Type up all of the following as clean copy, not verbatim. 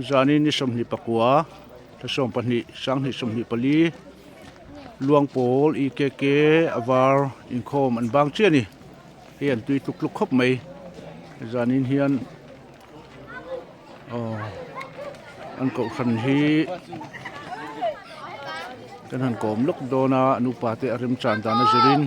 Zanin ni 24 thla 12 sanghnih 24 Luangpawl EKK a var inkhawm an bang chiah a ni hei an tui tluk tluk khawp mai zanin hian aw an kohhran hi kan han kawm lawk dawn a an upa te a remchan dan a zirin.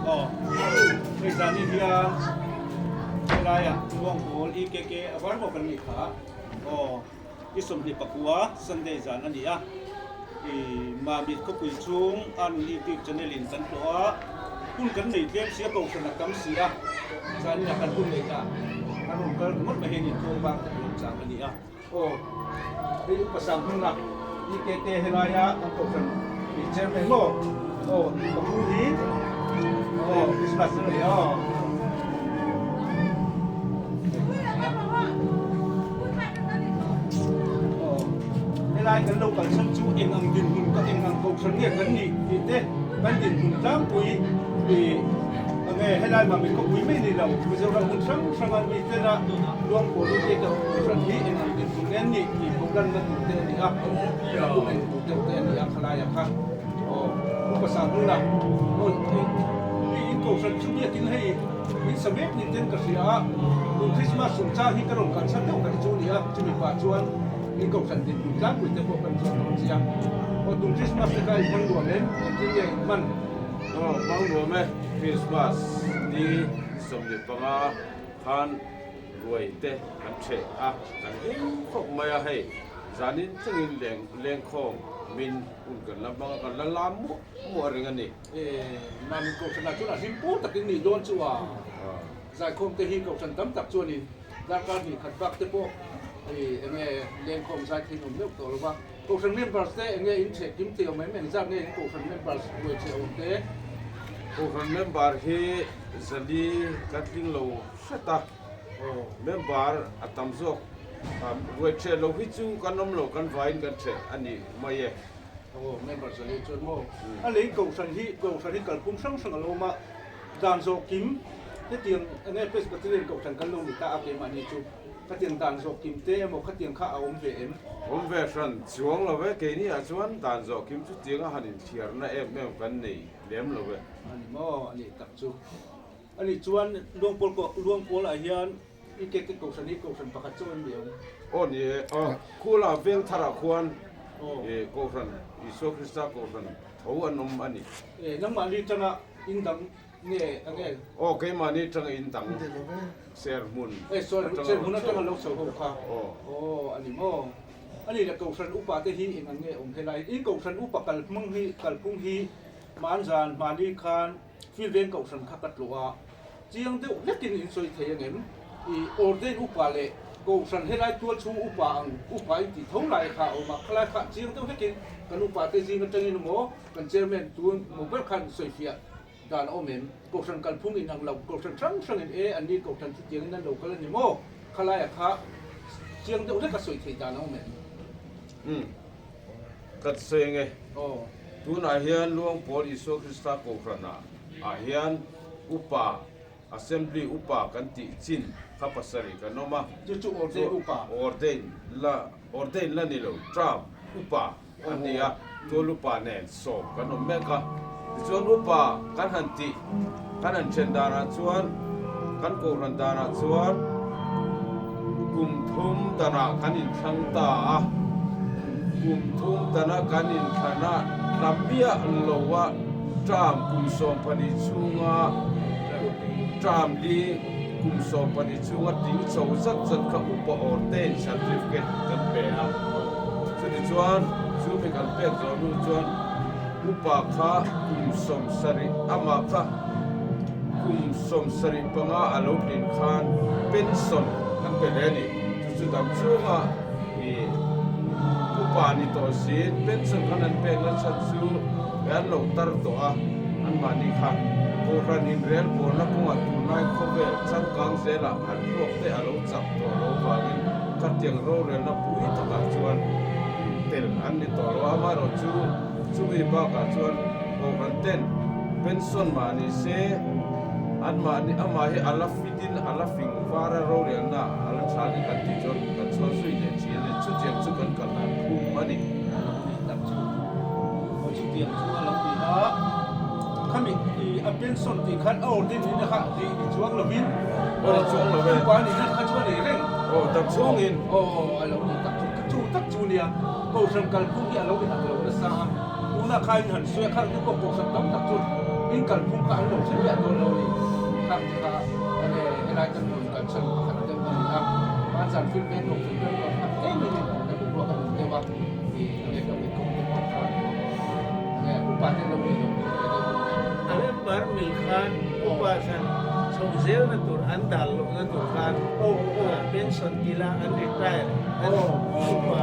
Aw hei zani hian helaiah Luangpawl EKK a var bawk an nih kha aw i 24 Sunday zan a ni a ih Mamit khawpui chhung a nun YouTube channel in kan tlawh a hun kan nei tlem si a kohhran a tam si a zanin ah kan hun nei ta a rawn kal ringawt mai hian inkhawm vang te kan awm chang a ni a. Aw, hei upa sang hmuna EKK helaia an kohhran tih chairman maw? Aw, ka pu hi aw Christmas a ni aw. Aw, helai kan lo kal chhan chu eng ang dinhmun ka eng ang kohhran nge kan nih tih te kan dinhmun tlangpui ih enge helai mah min khawpui mai ni lo Mizoram hmun hrang hranga mi tena Luangpawl u te ka hran hi eng ang dinhmun nge nih tih pawh lanna tur te a ni a, a hun eng tur deuh te a ni a khalaiah kha aw upa sang hnuna aw hei in kohhran chu biakin hei min sa mek ni ten ka hria a, tun Christmas chungchang hi ka rawn kalsan deuh ber chu a ni a, chumi pah chuan in kohhran dinhmun tlangpui te pawh kan zawt dawn che a, aw tun Christmas te kha in hmang nuam em, engtin nge in hman? Aw hmang nuam e, Christmas ni 15 khan ruai te kan ṭheh a, kan hlim khawp mai a, hei zanin thlengin leng lengkhawm min hun kan la hmang a, kan la lam muah muah reng a ni. Mami Kohhranah chuan a hlim pur takin nih dawn chu a, zaikhawm te hi Kohhran tam tak chuanin darkar hnih khat bak te pawh eng nge lengkhawm zai thein awm meuh tawh lo va, Kohhran members te eng nge in chheh kim thei awm em, engzat nge in Kohhran members ruai chheh awm te? Kohhran member hi zali kan tling lo hret a. Member a tam zawk ruai ṭheh lo hi chu kan awm lo, kan vaiin kan ṭheh a ni mai e. Aw, member zali chuan maw? A lei kohhran hi, kohhran hi kalphung hrang hrang a lo awm a, dan zawh kim hetiang eng nge Presbyterian kohhran kan lo ni ta a keimahni chu khatiang dan zawh kim te emaw khatiang kha a awm ve em? Awm ve hran chuang lo e, keini ah chuan dan zawh kim chu tianga han inthiarna em em kan nei lem lo e. A ni maw? A nih tak chu. A nih chuan Luangpawl ko Luangpawl ah hian i ke te kohhran hi kohhran pakhat chauh an ni ang. Aw ni e, aw khula veng thar ah khuan i kohhran Isua Krista kohhran tho an awm a ni. E nangmahni tanga in dang nge a nge? Aw keimahni tanga in dang ser hmun E sorry ser hmun atanga lo chho ho kha. Aw a ni maw? A nih le kohhran upa te hi eng ang nge awm helai? In kohhran upa kalhmang hi kalphung hi hmanzan hmani khan Field veng kohhran kha ka tlawh a, chiang deuh hlekin in sawi thei angem? I ordain upa leh kohhran helai tual chhung upa ang upa in tih tho lai kha a awm a, khalai kha chiang deuh hlekin kan upa te zing atangin emaw kan chairman tun emaw ber khan sawifiah dan a awm em? Kohhran kalphung in ang lo, kohhran hrang hrangin e an ni kohhran chu tiangin an lo kal a ni maw? Khalaia kha chiang deuh hlek a sawi theih dan a awm em? Umm. Ka sawi ange. Tunah hian Luangpawl Isua Krista Kohhranah ah hian Upa, Assembly Upa kan tih chin kha pasarih kan awm a. Chu chu Ordain Upa. Ordain la, Ordain la ni lo, Term Upa an ni a, Tual Upa nen sawm kan awm mek a. Tichuan Upa kan han tih, kan han then danah chuan, kan Kohhran danah chuan kum thum danah kan inthlang ta a. Kum thum dana kan inthlan a, tla miah lo a, term kum 12 chhunga term li kum 12 chhunga tling chho zat zat kha upa ordain certificate kan pe a. Chutichuan, chu mi kan pek zawh hnu chuan. Upa kha kum 70 amah kha kum 75 a lo tlin khan pension kan pe hle a ni. Chu chu dam chhunga i upa ni tawh siin pension khan an pek nachhan chu an lo tar tawh a, anmahni kha Kohhran inrelbawlna kawngah tunlai khawvel changkang zelah an hluak te a lo chak tawh lo vangin khatiang rorelna pui takah chuan tel an ni tawh lo a, amaherawhchu chumi bakah chuan Kohhran ten pension mah ni se anmahni amah hi a la fit in a la fing var a rorelna a la tha ni kan tih chuan kan chhuan zui leh thin a ni. Chutiang chu kan kal dan phum a ni. Tih tak chu aw chutiang chu a lo ni a, khami i a pension tih khan a ordin nihna kha ri ni chuang lovin Aw ni chuang lo e. Upa nihna kha chu a nei reng. Aw dam chhungin. Aw a lo ni tak chu chu tak chu nia Kohhran kalphung hi a lo inang lo nasa a, tuna kha in han sawi a khang te pawh Kohhran tam tak chu in kalphung kha an lo hre miah dawn lo a ni. Khang te kha enge helai kan rawn kal chhan pakhat deuh a ni a, hmanzan film veng Kohhran kan rawn khat ngei maiin kan boruak a nung deuh a, i enge ka mit kawng te pawh kha enge upa te lo ni lo ni ve deuh a ni. A member mil khan upa zan chho zelna tur an dal lohna tur khan pension tila an retire an upa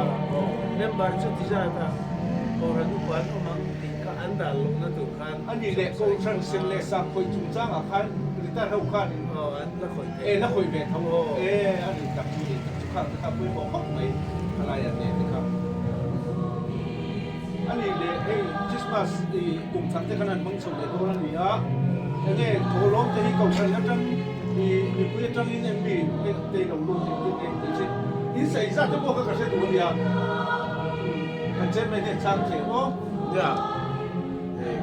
member chu ti zat a Kohhran upa an awm ang tih kha an dal lohna tur khan A nih leh Kohhran sen leh sang khawih chungchangah khan retire ho khan an la khawih thei la khawih ve tho e a ni tak chu ni tak chu khang te kha pawimawh khawp mai khalai a hneh te kha. A nih leh hei Christmas i kum thar te khan an hmang chho leh dawn a ni a, enge thawhlawm te hi kohhran atang i mipui atangin em mi hei te lo lut engtin nge tih hi in sawi zat te pawh kha ka hre duh a nia, kan chairman hian chang thei maw? Nia, hei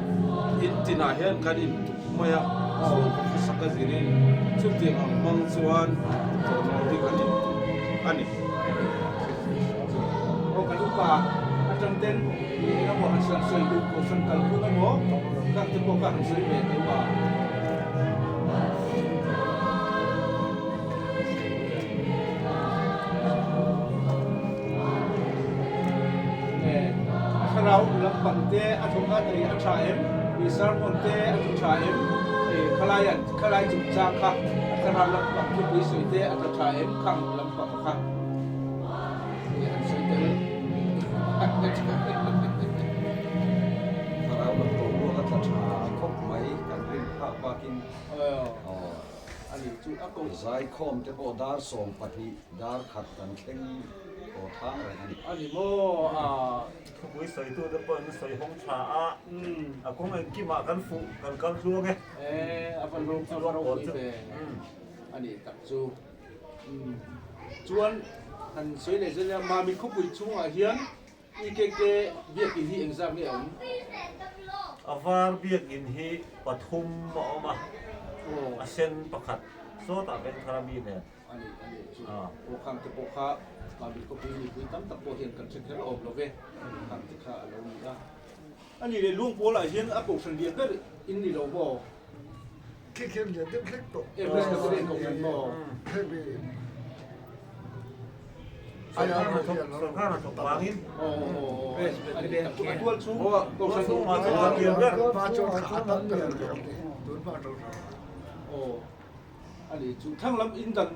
in tinah hian kan in tuk mai a, chhungkaw khawsak a zirin chutiang ang hmang chuan thawhlawm hi kan in tuk a ni. Aw kan upa atang ten i eng emaw han sawi sawi duh kohhran kal phung emaw kang te pawh kha han sawi ve teuh a. A thlarau lampang te a thawk a tei a tha em, i sermon te a thu tha em, khalai an khalai chungchang kha a thlarau lampang thupui sawi te a tha tha em khang lampang kha i han sawi tel. Thlarau lampang ruak a tla tha khawp mai kan rin phak bakin. A ni chu a ko. Zaikhawm te pawh dar 12 dar khat kan thleng aw thang reng a ni. A ni maw a. Thupui sawitu te pawh an sawi hawng tha a, a kawng engkimah kan fuh kan kal tluang e. E a va ro a va ropui ve a ni tak chu. Chuan han sawi leh zel ila Mami khawpui chhungah hian EKK biakin hi engzat nge a awm? A var biakin hi pathum a awm a, a sen pakhat sawtah Vengthar a mi nen. A ni, a ni chu. Aw khang te pawh kha Mami khawpui mipui tam tak pawh hian kan hre kher awm lo ve, khang te kha a lo ni a. A ni leh Luangpualah hian a kohhran lian ber in ni lo maw? Khi khi lian deuh hlek tawh. E Presbyterian kohhran maw? Sorkar hnathawk vangin. A tual chhung kohhran A ni chu thlang lam in dang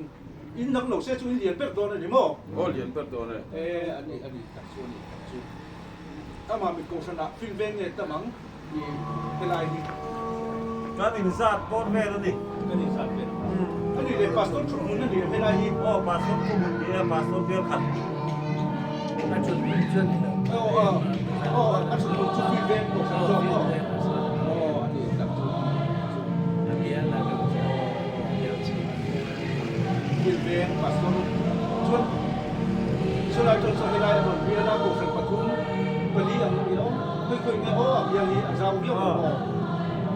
in dang lo se chu in lian ber dawn a ni maw? Aw lian ber dawn e. E a ni a ni tak chu a ni tak chu. Amah mit kohhranah film veng nge tam ang i helai hi. Kan inzat pawh vel a ni. Kan inzat vel a. A ni le pastor thu hmun a ni helai hi. Aw pastor thu hmun ni a pastor bial khat. A thut hmun chu a ni lo. Aw aw a thut hmun chu film veng kohhran zawk maw? Aw a ni tak chu a ni tak chu. A bial a lo chu bial chu. Film veng pastor chuan Chulai chuan saw helai a rawn bial a kohhran pathum pali ang a ni lo. Khawi khawi nge aw a bial hi a zau viau lo maw?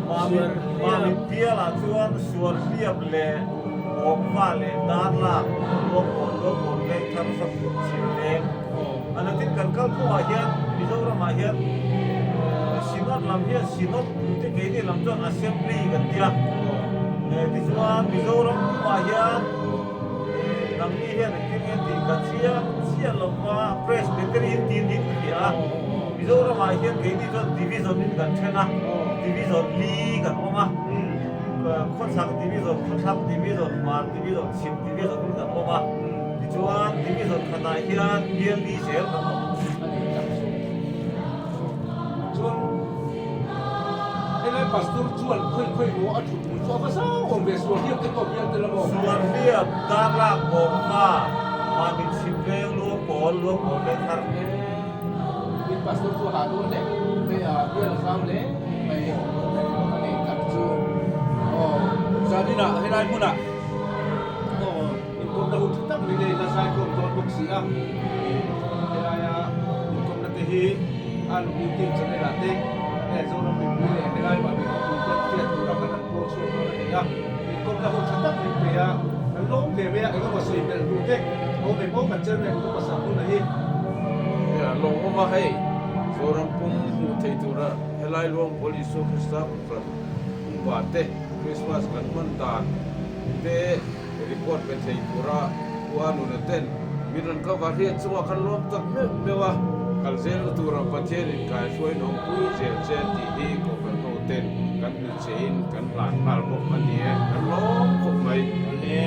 Mami bialah chuan sual hliap leh awmva leh darlak luangkawn luangkawn veng thar famkut chhir leng a la tin kan kal kawngah hian Mizoramah hian Synod lam hian Synod te keini lam chuan Assembly kan ti a tichuan Mizoram pumah hian nangni hian engtin nge tih ka chiang chiah lova Presbytery in tin in ka hria a. Mizoramah hian keini chuan division in kan then a, division li kan awm a, khawchhak division, khawthlang division, hmar division, chhim division in kan awm a, tichuan division khatah hian bial li zel kan awm. Chuan helai pastor chuan khawi khawi maw a thut hmun chu a va zau awm ve sual hliap te pawh bial tel a maw? Sual hliap, darlak, bawngva, mahni chhim veng, luangpawl, luangpawl veng thar. Tin pastor chu a hah dawn hle mai a, bial a zau hle mai a nei tak chu. Aw, zaninah helai hmunah aw inkawmna hun tha tak mai leh la zaikhawm dawn bawk si a, helaia inkawmna te hi a YouTube channel ah te Zoram mipui leh helai mah mipui te an hriat tura kan han pawl chhuak dawn a ni a, inkawmna hun tha tak min pe a, kan lawm hle mai a, engemaw sawi belh duh te awm em aw kan chairman upa Sahmuna hi. Nia, lawmawm a hei, Zoram pum hmuh theih tura helai luang pawl Isua Krista Kohhran upa te Krismas kan hman dan te report pe thei tura Pu Anuna ten min rawn cover hi a chungah khan lawm tak meuh meuh a, kal zelna tura Pathian in kaihruaiin awmpui zel che tih hi Kohhran ho ten kan hnuchhiahin kan hlan nghal bawk a ni e, kan lawm khawp mai. Awle,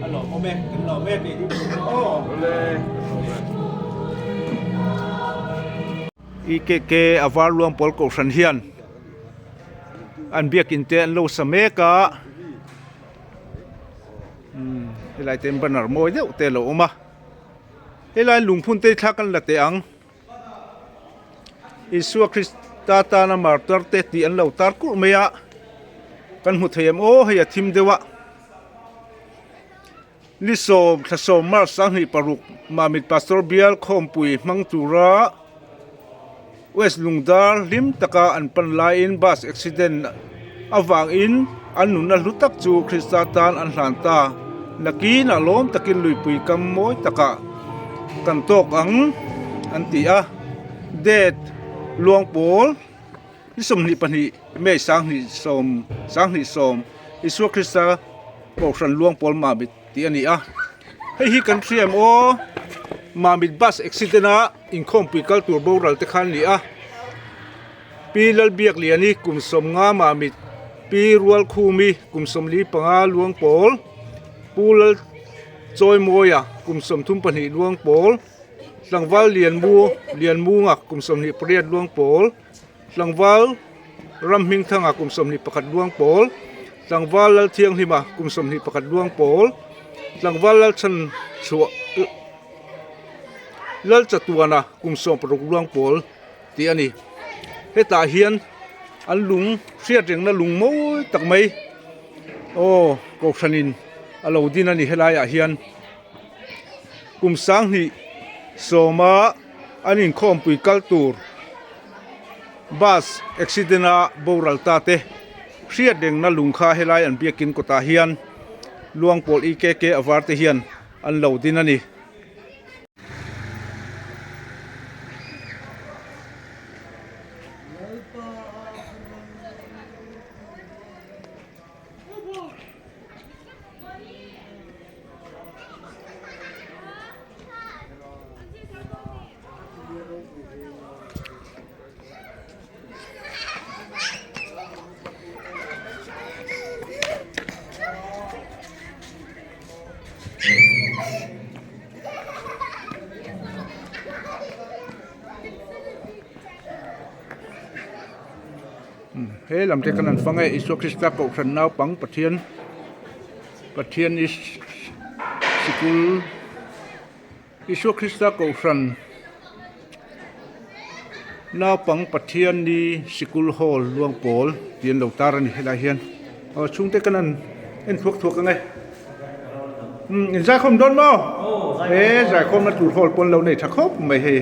a lawmawm e, kan lawm e tih hi aw. Awle, kan lawm e. EKK a var luang pawl kohhran hian an biakin te an lo sa mek a umm helai te banner mawi deuh te a lo awm a helai lungphun te thla kan la teh ang Isua Krista tana martar te tih an lo tar kulh mai a kan hmu thei em aw hei a thim deuh a. Ni sawm thla sawm March 26 Mamit Pastor Bial khawmpui hmang tura West Lungdar hlim taka an pan laiin bus accident avangin an nunna hlu tak chu Krista tan an hlan ta. Nakinah lawm takin luipui kam mawi takah kan tawk ang an ti a. Date Luangpawl ni 22 May 20 20 Isua Krista Kohhran luang pawl Mamit tih a ni a, hei hi kan hria em aw Mamit bus accident a inkhawmpui kal tur boral te kha an ni a, Pi Lalbiakliani kum 50 Mamit, Pi Rualkhumi kum 45 luang pawl, Pu Lalchawimawia kum 32 luang pawl, Tlangval Lianmu Lianmunga kum 28 luang pawl. Tlangval Ramhmingthanga kum 21 luang pawl, Tlangval Lalthianghlima kum 21 luang pawl, Tlangval Lalchhanchhuah Lalchatuana kum 16 luang pawl tih a ni. Hetah hian an lung hriat rengna lung mawi tak mai aw kohhranin a lo din a ni helaiah hian kum 20 a an inkhawmpui kal tur bus accident a boral ta te hriat rengna lung kha helai an biakin kawtah hian luangpawl EKK a var te hian an lo din a ni. He lam te khan an fang e Isua Krista kohhran naupang Pathian Pathian sikul Isua Krista kohhran naupang Pathian ni sikul hall luang pawl tih an lo tar a ni helai hian aw chhungte kan han en thuak thuak ang e umm in zaikhawm dawn maw he zaikhawm na tur hall pawn lo nei tha khawp mai hei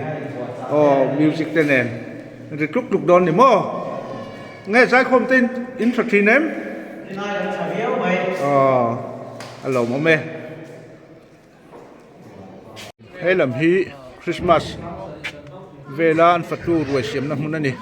aw music te nen ri tluk tluk dawn ni maw nge zaikhawm te in tha thin em aw a lawmawm e. He lam hi Christmas vela an fatu ruai siamna hmun a ni.